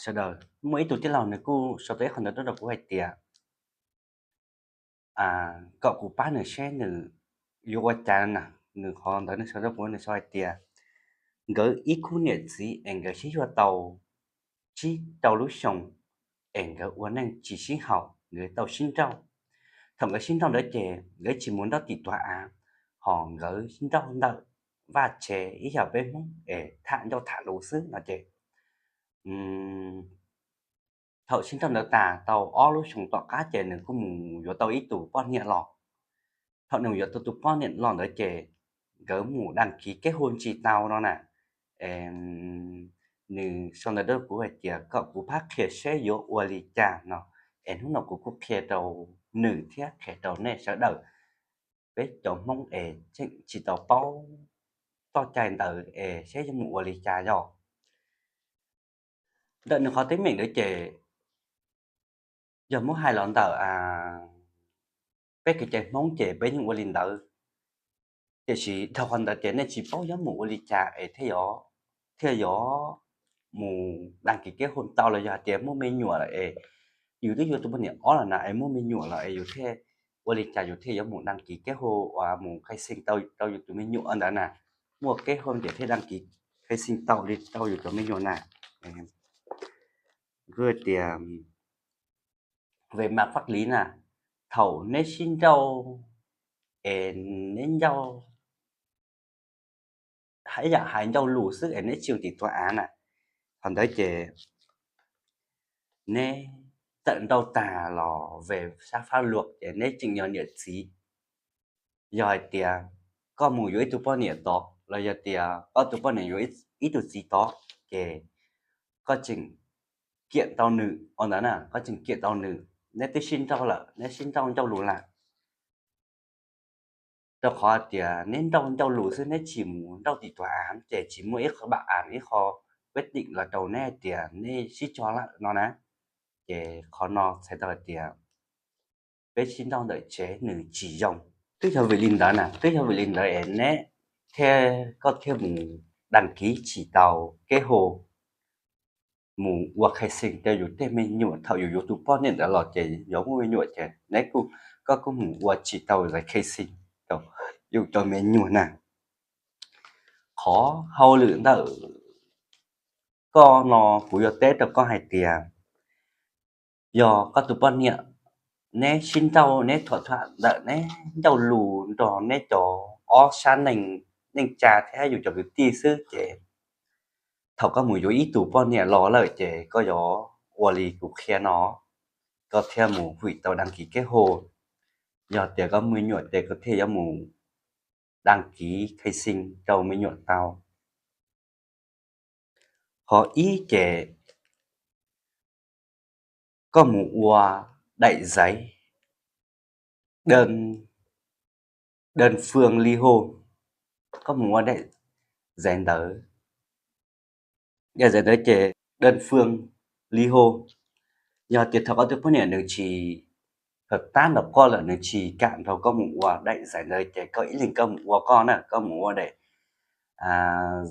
sawv daws. Muaj ib tug tij laug nws kuj sau tau ib qho ntawv tuaj rau kuv hais tias kom kuv pab nws seb nws yuav ua cas na. Nws qhov ntawd nws sau rau kuv, nws sau hais tias nkawd ib khub niam txiv es nkawd sib yuav tau tsib rau lub xyoo es nkawd ua neej tsis sib haum, nkawd tau sib nrauj. Thaum nkawd sib nrauj ntawd ces nkawd tsis mus nrauj tim tuav av, ho nkawd sib nrauj ntawm vaj tsev ib yam peb Hmoob es tham ncauj tham lus xwb no ces thaum sib nrauj ntawd tas tau ob lub xyoo tom qab ces nws kuj mus yuav tau ib tug poj niam los. Thaum nws yuav tau tus poj niam los ntawd ces nkawd mus đăng ký kết hôn tsis tau no na. Nws sau ntawv rau kuv hais tias kom kuv pab qhia seb yuav ua li cas no, es hnub no kuv kuj qhia rau nws thiab qhia rau nej sawv daws, peb cov Hmoob es tseem tsis tau paub txoj cai ntawd es seb yuav mus ua li cas yog. Ntawm nws qhov teeb meem ntawd ces yog muab hais los ntawm peb kev cai Hmoob ces peb yeej ua li ntawd. Tiam sis dhau qhov ntawd ces nej tsis paub yuav mus ua li cas es thiaj yuav mus đăng ký kết hôn tau los yog hais tias muaj me nyuam lawm es yus twb yuav tus poj niam ob los na es muaj me nyuam los es yus thiaj ua li cas yus thiaj yuav mus đăng ký kết hôn uas mus khai sinh tau rau yus tus me nyuam ntawd na. Muaj kết hôn ces thiaj đăng ký khai sinh tau li rau yus cov me nyuam na. Kuv tias về mặt pháp lý na, thaum neb sib nrauj es neb ncauj hais yam hais ncauj lus xwb es neb tsis ua tim tuav av na, qhov ntawd ces neb txawm nrauj tag los về sát pháp luật ces neb tseem yog niam txiv. Yog hais tias koj mus yuav ib tug poj niam tod los yog tias koj tus poj niam yuav ib tug txiv tod ces koj tseem kiam tau nws ua ntawd na, koj tseem kiam tau nws, neb twb sib nrauj lawm, neb sib nrauj ncauj lus lawm. Rau qhov tias neb nrauj ncauj lus xwb neb tsis mus nrauj tim tuav av ces tsis muaj ib qho bản án ib qho quyết định los rau neb hais tias neb sib tso lawm no na. Ces qhov no txhais tau hais tias peb sib nrauj ntawm tsev nws tsis zoo. Twb yog vim li ntawd na, twb yog vim li ntawd es neb thiaj, koj thiaj mus đăng ký tsis tau kết hôn, mus ua khai sinh rau yus tej me nyuam. Thaum yus yuav tus poj niam ntawd los ces yog muaj me nyuam ces neb kuj, koj kuj mus ua tsis tau giấy khai sinh rau yus cov me nyuam na. Qhov hauj lwm ntawm koj no kuv yuav teb rau koj hais tias yog koj tus poj niam, neb sib nrauj, neb thov tham ntawm neb ncauj lus nrog neb cov ob sab neej, neej tsa thiab yus cov kwv tij xwb ces thaum koj mus yuav ib tug poj niam los lawm ces koj yuav ua li kuv qhia no, koj thiaj mus hủy tau đăng ký kết hôn. Yog tias koj muaj me nyuam ces koj thiaj yuav mus đăng ký khai sinh rau me nyuam tau. Qhov ib ces koj mus ua đại giấy đơn, đơn phương ly hôn, koj mus ua đại giấy ntawd. Đại giấy ntawd ces đơn phương ly hôn, yog tias thaum koj tus poj niam nws tsis hợp tác nrog koj lawm, nws tsis kam nrog koj mus ua đại giấy ntawd ces koj ib leeg koj mus ua koj na, koj mus ua đại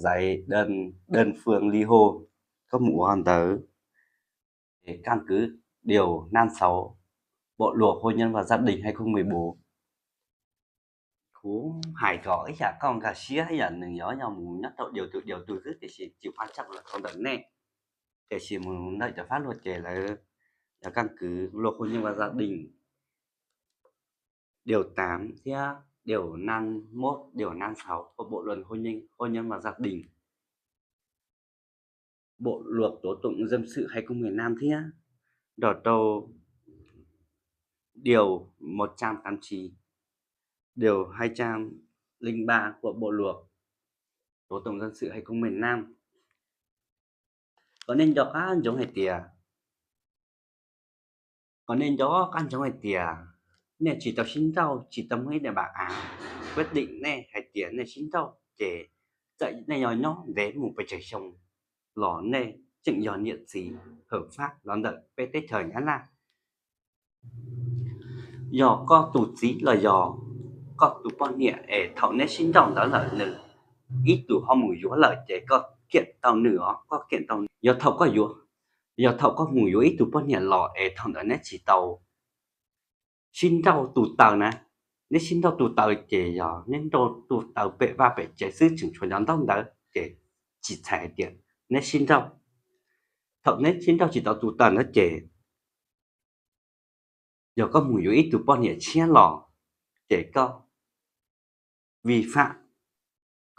giấy đơn, đơn phương ly hôn, koj mus ua ntawd. Căn cứ điều năm sáu Bộ luật hôn nhân và gia đình hai không mười bốn. Kuv hais kom ib yam koj nkag siab, ib yam nws yuav yog mus nyob rau điều từ điều từ xwb tiam sis tsis quan trọng los rau ntawm nej, tiam sis mus ntawm cov pháp luật ces lawv yog căn cứ luật hôn nhân và gia đình điều tám thiab điều năm mốt, điều năm sáu của Bộ luật hôn nhân, hôn nhân và gia đình, Bộ luật tố tụng dân sự hai không mười lăm thiab nrog rau điều một trăm tám mươi chín, điều hai trăm linh ba của Bộ luật tố tụng dân sự hai không mười lăm. Kom nej nco qab ntsoov hais tias, kom nej nco qab ntsoov hais tias nej tsis tau sib nrauj, tsis tau muaj ib daim bản án quyết định nej hais tias nej sib nrauj ces txawm nej yog nyob ntev mus pes tsawg xyoo los nej tseem yog niam txiv hợp pháp los ntawm peb teb chaws Nyab Laj. Yog koj tus txiv los yog koj tus poj niam es thaum neb sib nrauj ntawd lawm nws ib tug ho mus yuav lawm ces koj kiam tau nws os, koj kiam tau. Yog thaum koj yuav Yog thaum koj mus yuav ib tug poj niam los es thaum ntawd neb tsis tau sib nrauj tu taws na, neb sib nrauj tu taws ces yog neb nrauj tu taws pem vaj pem tsev xwb tseem tshuav cov ntaub ntawv ces tsis txhais hais tias neb sib nrauj. Thaum neb sib nrauj tsis tau tu taws ntawd ces yog koj mus yuav ib tug poj niam tshiab los ces koj vi phạm,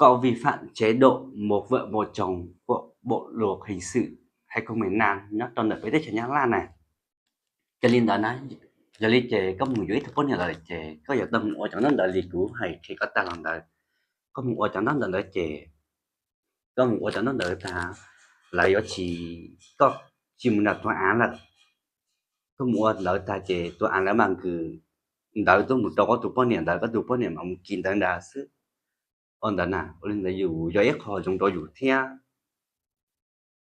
koj vi phạm chế độ một vợ một chồng của bộ luật hình sự hai không mười năm nyob rau ntawm peb teb chaws Nyab Laj na. Ces li ntawd na, yog li ces koj mus yuav ib tug poj niam los ces koj yuav tau mus ua cov ntaub ntawv li kuv hais qhia koj tag los ntawd. Koj mus ua cov ntaub ntawv ntawd ces koj mus ua cov ntaub ntawv tag, lawv yuav tsis, koj tsis mus nram tua av lawm. Koj mus ua ntawd tag ces tua av lawv mas kws ntawv tuaj mus rau koj tus poj niam ntawd, koj tus poj niam mas mus kis ntawv nrad xwb. Ua ntawd na, ua li ntawd yus yog ib qho zoo rau yus thiab,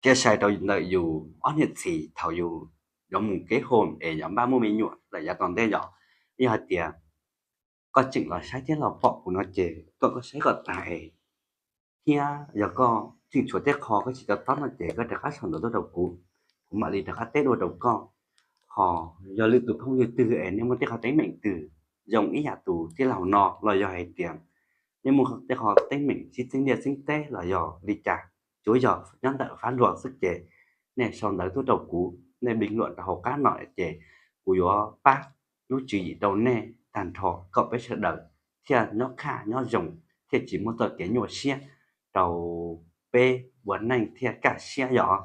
thiab sai rau ntawm yus ob niam txiv thaum yus yuav mus kev home es yuav npaj muaj me nyuam lawm yav tom ntej yom. Yog hais tias koj tseem los saib thiab los pom kuv no ces kom koj saib kom tas es thiab yog koj tseem tshuav tej qho koj tsis to taub no ces koj rov qab sau ntawv tuaj rau kuv, kuv mam li rov qab teb dua rau koj. Ho yog lwm tus phooj ywg twg es nej muaj tej qhov teeb meem twg zoo ib yam tus tij laug no los yog hais tias nej muaj tej qhov teeb meem tsis txeeb liaj txeeb teb los yog li cas, tsuav yog nyob ntawm fab luag xwb ces nej sau ntawv tuaj rau kuv, nej bình luận rau hauv qab no ces kuv yuav pab lub tswv yim rau nej tag nrho kom peb sawv daws thiaj nyob kaj nyob zoo, thiaj tsis muaj txoj kev nyuaj siab rau peb ua neej thiaj kaj siab yom.